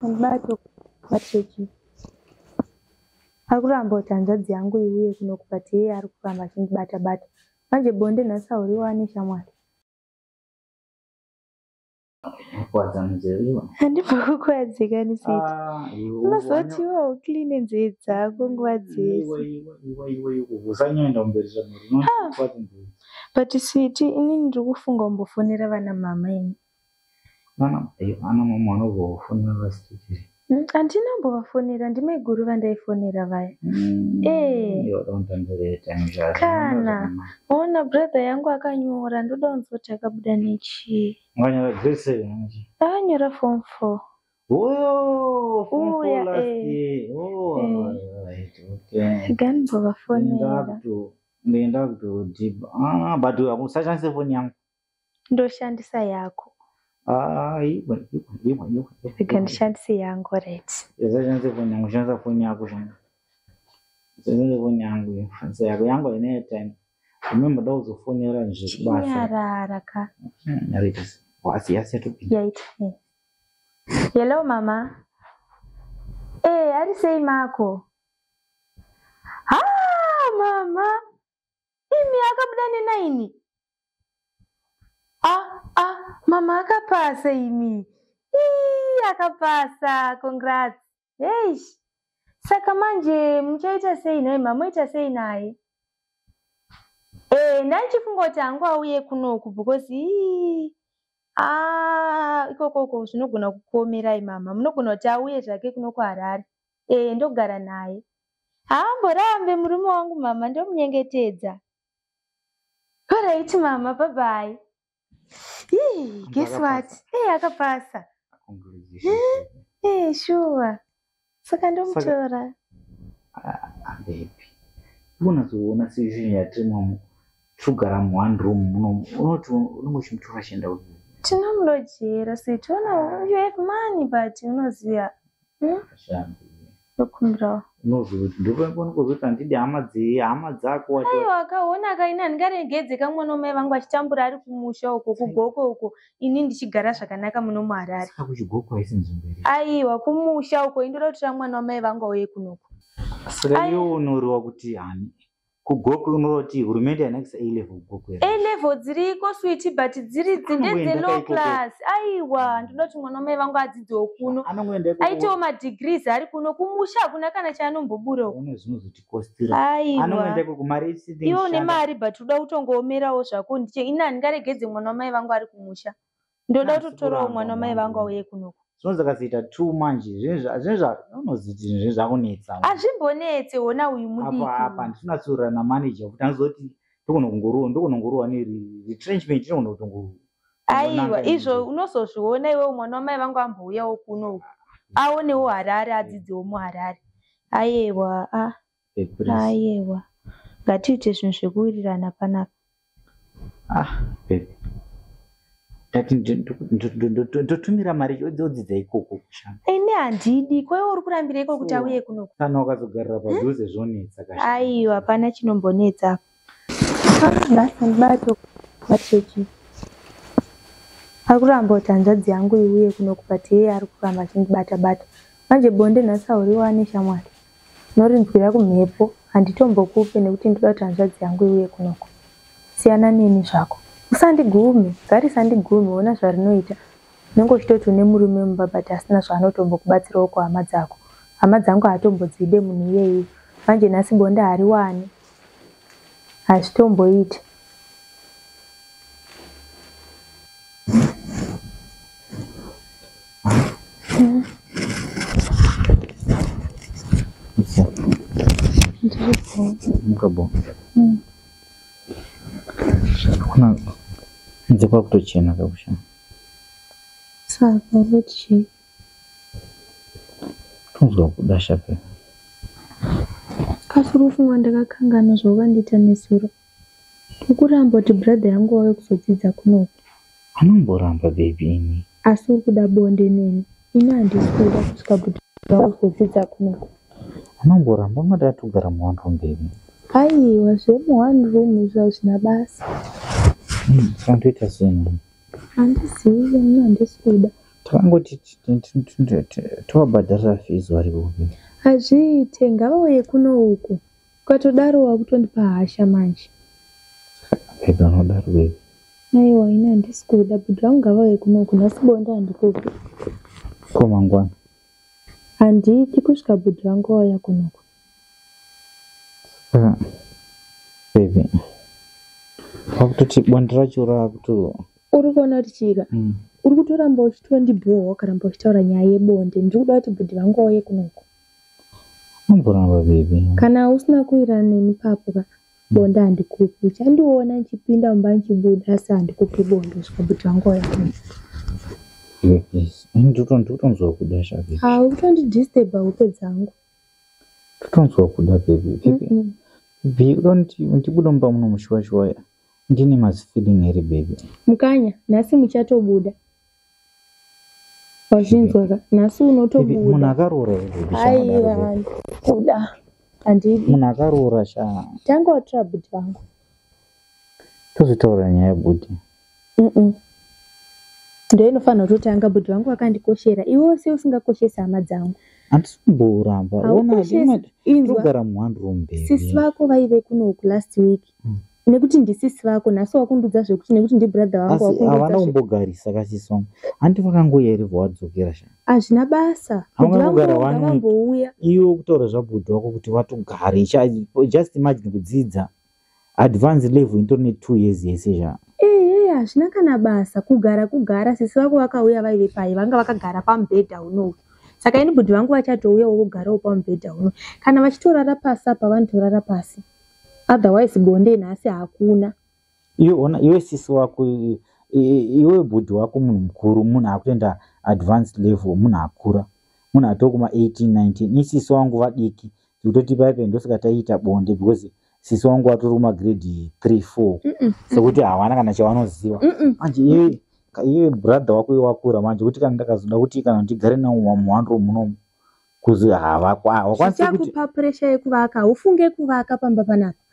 Mubato wachechi ari kuramba kuti hanzvadzi yangu iuye kuno but iye ari kuramba achindibata bata. Manje bonde nhasi hauriwane shamwari. Kwadza nzeve iwe. Handimbokukwadzika nisiti. Ah, iwe Unozoti iwe ucleane nzeve dzako nguva dzese. Iwe iwe iwe iwe iwe usanyaenda kumberi zvamuri unokwadza nzeve. But sweet, inini ndiri kufunga kumbofonera vana mama ini. Vana ana mama vanozofonera vasitiri. Handina kumbovafonera, ndimaiguru vandaifonera vaya. Eh. Iwe don't time zvazvo. Kana. Ona brother yangu akanyora, ndoda kunzwa kuti akabuda nechii. Nganyora grade 7 manje. Akanyora form 4. Oh, form four Uya, last eh. year. Oh, Eh. right, okay. Ganimbovafonera. Ndaenda kutodhibha. Ah, but usashandise foni yangu. Ndoshandisa yako. Ah, iwe iwe iwe iwe. Rega ndishandise yangu right. Usashandise foni yangu, shandisa foni yako shanda. Usashandise foni yangu, iwe. Shandisa yako yangu haina airtime. Remember ndakuzofonera zvekubasa. Chinyarara ka. Right. Wasi yasi yatopinda. Yaita. Eh. Hello mama. Eh, ari sei mako? Ha, mama. Imi akabuda nenaini. Ah, ah, mama akapasa imi. Ii, akapasa. Congrats. Eish. Saka manje muchaita sei naye mama? Moita sei naye? Eh, ndandichifunga kuti hangu auye kunoku because ii ah, ikokoko zvinogona kukuomerai mama. Munogona kuti auye zvake kuno kuHarare. Eh, ndogara naye. Haamborambe murume wangu mama, ndomunyengetedza. Alright mama, bye bye. Ii, guess what? Eh, akapasa. Congratulations. Eh, sure. Saka ndomutora. Ah, baby. Unozoona situation yatirimo togara mu one room muno unoti unenge uchimutora achienda kupi? Tinomulojera sweet. Ona, you have money but unoziva. Shambi. Ndokumbirawo. Unozoti ndopanozoti handidi hama dze hama dzako wati Aiwa akaona kaini handingaregedze kamwana wamai vangu achitambura ari kumusha uko kugoko uko ini ndichigara zvakanaka muno muHarare. saka kuchigoko haisi nzvimbo here? Aiwa kumusha uko indoda kutora mwana wamai vangu auye kunoku. Saka Ai. iwe unoreva kuti hani kugoko unoreva kuti hurumende haina kuisa A level kugoko here? A level dziriko sweet but dziri Anongoenda ndedze low ikoko. class. Aiwa ndoda kuti mwana wamai vangu adzidzewo kuno. Anongoenda ikoko. Aitewo madegrees ari kuno kumusha hakuna kana chaanombobura uko. Une zvinozotikostira. Anongoenda Aiwa. ikoko mari isiri Iwe une kushanda. mari but uda kutongoomerawo zvako ndiche ini handingaregedze mwana wamai vangu ari kumusha. Ndoda Handisi kutotorawo kuramba mwana wamai mwana vangu wangu. auye kunoku. Zvinonzi akazoita two manje unoziti zvinhu zvakunetsa. Hazvimbonetse wona uyu mudiki. Apa apa handinatsurira namanager kuti anozoti ndogona kungorohwa ndogona kungorohwa neretrenchment inogona kutongo Aiwa izvo unozozviona iwewe mwana wamai vangu ambouyawo kuno uku. Aonewo Harare adzidzewo muHarare. Aiwa ah, aiwa. Ngatiite zvinhu zvekuwirirana panapa. Ah, baby. Ndati ndotumira mari odzidza ikoko kushanda. Ini handidi kwaiwe uri kurambira iko kuti auye kunoku. Kana ukazogarira padhuze zvonetsa kasha. Aiwa hapana chinombonetsa apa. Ngasandibato wachechi. Ari kuramba kuti hanzvadzi yangu iuye kunoku but iye ari kuramba achindibata bata. Manje bonde nhasi hauriwane shamwari. Unorinzwira kumhepo handitombokupe nekuti ndoda kuti hanzvadzi yangu iuye kunoku. Siyana neni zvako. Usandigume, ngarisandigumhe ona zvarinoita. Unenge uchitoti une murume mumba but asina zvaanotombokubatsirawo kuhama dzako. Hama dzangu haatombodzide munhu iyeye. Manje nhasi bonde hariwani. Hazvitomboiti. Mukabo. Kuna nze kwakutochena kakusha. Saka urikuti chii? Tonzwa kudasha pe. Kasi uri kufunga ndakakanganwa zvaukandiita nezuro. Ukuramba kuti brother yangu auye kuzodzidza kunoku. Anomboramba baby ini. Asi uri kuda bonde neni. Ini handisi kuda kusvika kuti kuzodzidza kunoku. Anomboramba ungati atogara mu one room baby. Aiwa zvemu one room izvo hazvina basa. Saka ndoita sei? Handizivi ini handisi kuda. Takangoti tovabhadharira fees varipo. Hazviite, ngavauye kuno uku. Ukatodaro wakutondipa hasha manje. Baby, anodaro baby. Aiwa, ini handisi kuda. Bhudhi vangu ngavauye kuno uku. Nhasi bonde handikupi. Ko mangwana? Handidi kusvika bhudhi vangu vauya kunoku. Saka baby, wakutoti bonde racho rakuto Uri kuona kuti chika? Uri kutoramba uchitondibhowa, wakaramba uchitaura nyaya yebonde. Ndiri kuda kuti bhudhi vangu vauye kunoku. Amboramba baby. Kana usina kuwirirana neni papo ka, bonde handikupi. Uchandiona ndichipinda mumba ndichibuda, asi handikupi bonde kusvika bhudhi vangu vauya kunoku. Baby, please. Ndikutonzwa kuda sha baby. Ha, uri kutondidisturba hope dzangu. Kutonzwa kuda baby. Baby. Baby, unoti ndibude mumba muno mushuwa shuwa. Ndine mazifeeling here baby? Mukanya, nhasi muchatobuda. Wazvinzwa ka? Nhasi Baby, munhu unotobuda. akaroora here baby? Sha Aiwa, unodaro baby. kuda. Handidi. Munhu akaroora sha. Tanga watora bhudhi vangu. Tozotaura nyaya yebhudhi. Ndo inofanira kutotanga. Bhudhi vangu vakandikoshera. Iwewo sei usingakoshesi hama dzangu? Handisi kumboramba. Ona Haukoshesi. Inzwa. togara muone room Sisi baby. vako vaive kunoku last week. Nekuti ndisisi vako, nhasi wakundudza zvekuti nekuti ndibrother vangu Asi wakundudza havana kumbogarisa kasisi vangu. Handi vakangouya here vawadzokera sha. Hazvina basa. Bhudhi vangu Havangangogara one week. ngavambouya. Iwe kutaura zvabhudhi wako kuti watogare sha. Just imagine kudzidza advanced level itori ne2 years yese sha. Ehe, hazvina kana basa. Kugara kugara. Sisi vako vakauya vaive pai? Vanga vakagara pamubhedha unowu. Saka ini bhudhi vangu vachatouyawo vogarawo pamubhedha uno. Kana vachitorara pasi apa, vanotorara pasi. Otherwise bonde nhasi hakuna. Iwe ona, iwe sisi wako, iwe bhudhi wako munhu mukuru, munhu akutoenda advanced level, munhu akura, munhu atokuma 18 19. Isisi wangu vadiki, zvekutoti paipai ndosaka taiita bonde, because sisi wangu vatori kumagrade 3 4, sekuti havana kana chavanoziva. Manje iwe brother wako iwe wakura manje, kuti kana ndakazoda kuti kana ndigare nawo muone room munomu, kuzi havakwanisi kuti Zvichakupa pressure yekuvaka. Ufunge kuvaka pamba panapa.